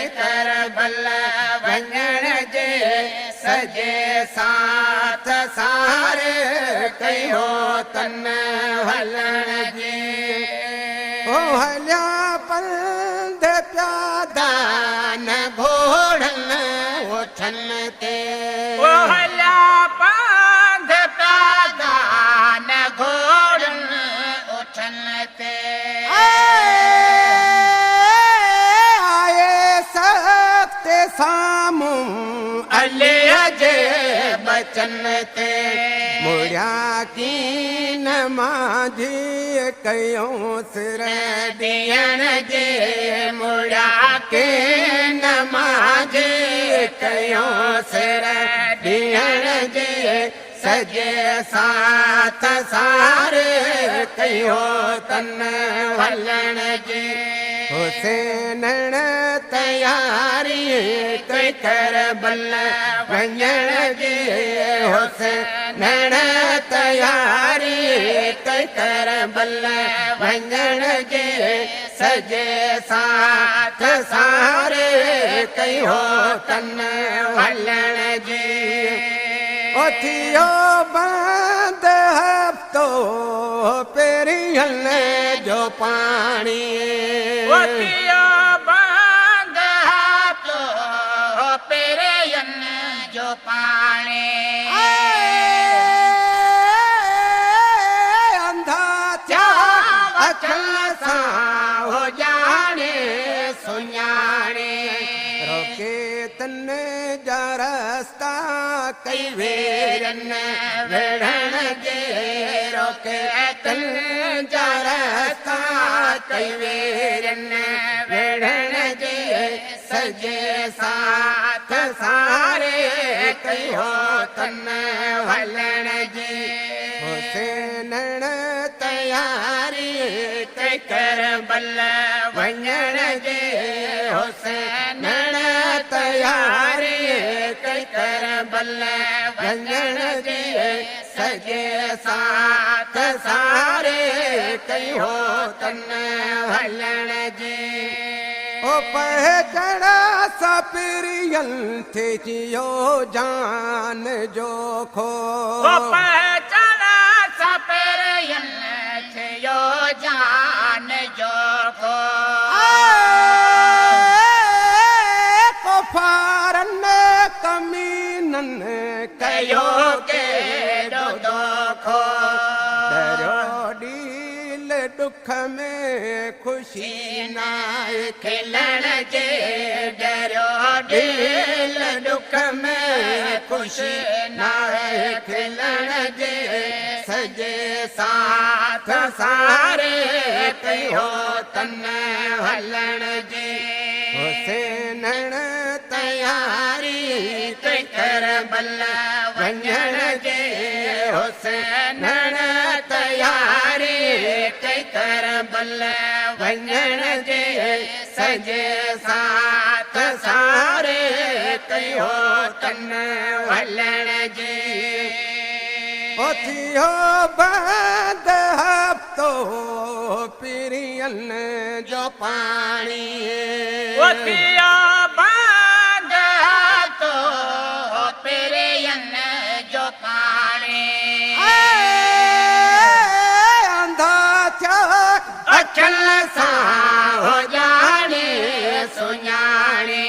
कई करबल वञण जे सॼे साथ सारे कयो तन हलण जे। ओ हलिया पंध प्यादा न घोड़न ओठन ते। ओ हलिया पंध प्यादा न घोड़न ओठन ते। आए सख़्त साम्हूं अली जे बचन ते। मुड़िया कीन माझी कयूं सिर ॾियण जे। मुड़िया कीन माझी कयूं सिर ॾियण जे सॼे साथ सारे कयो तन हलण जे। हुसैन तयारी कई करबल वञण जे। हुसैन तयारी कई करबल वञण जे सॼे साथ सारे कयो तन हलण जे। ओ थियो बंद हफ़्तो पहिरीं जो पाणी। ओ थियो बंद हफ़्तो पहिरीं जो पाणी। अंधा थिया अखियुनि सां हो ॼाणे सुञाणे। रोके तन जा रस्ता कई वेरन वेढ़ण जे। रोके तन जा रस्ता कई वेरन वेढ़ण जे सॼे साथ सारे कयो तन हलण जे। हुसैन तयारी कई करबल वञण जे। हुसैन तयारी कई करबल वञण जे सॼे साथ सारे कयो तन हलण जे। ओ पहचण सां पिरियनि थियो जान जो खो। ओ पहचण सां पिरियनि थियो जान जो खो। कुफारनि कमीननि कयो केॾो दोखो। डरियो ॾील ॾुख में ख़ुशी नाहे खिलण जे। डरियो ॾील ॾुख में ख़ुशी नाहे खिलण जे सॼे साथ सारे कयो तन हलण जे। हुसैन तयारी कई करबल वञण जे। हुसैन तयारी कई करबल वञण जे सॼे साथ सारे कयो तन हलण जे। ओ थियो बंद हफ़्तो पिरियनि जो पाणी। ओ थियो बंद हफ़्तो पिरियनि जो पाणी। अंधा थियो अखियुनि सां हो ॼाणे सुञाणे।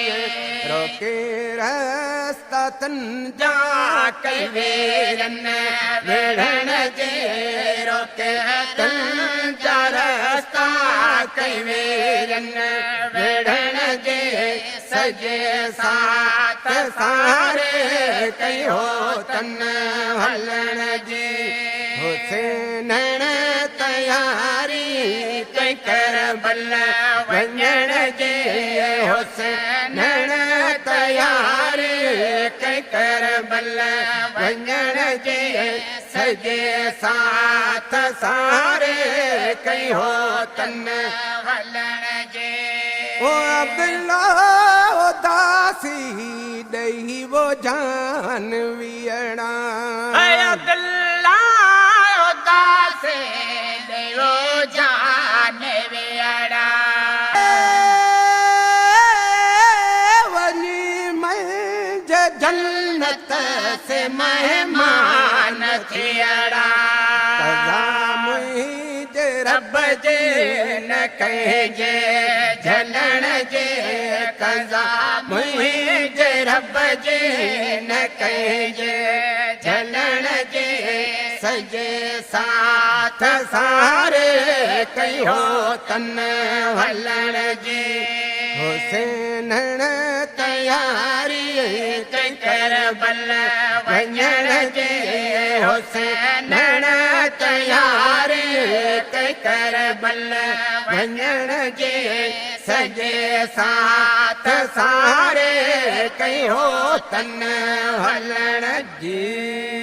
रोके रस्ता तन जा कई वेरन वेढ़ण जे। रोके तन जा रस्ता कई वेरन वेढ़ण जे सॼे साथ सारे कयो तन हलण जे। हुसैन तयारी कई करबल वञण जे। हुसैन तयारी कई करबल वञण जे सॼे साथ सारे कयो तन हलण जे। ओ अब्दुल्ला उदासी ॾेई वो जान वियणा। अब्दुल्ला उदासी ॾेई वो जान वियणा। جنت سي مهمان ٿيڙا. قضا منهنجي رب جي نه ڪنهن جي جهلڻ جي، قضا منهنجي رب جي نه ڪنهن جي جهلڻ جي. سڄي ساٿ ساري ڪيو تن هلڻ جي. حسين تياري ڪئي ڪربل وڃڻ جي، حسين تياري ڪئي ڪربل وڃڻ جي. سڄي ساٿ ساري ڪيو تن هلڻ جي.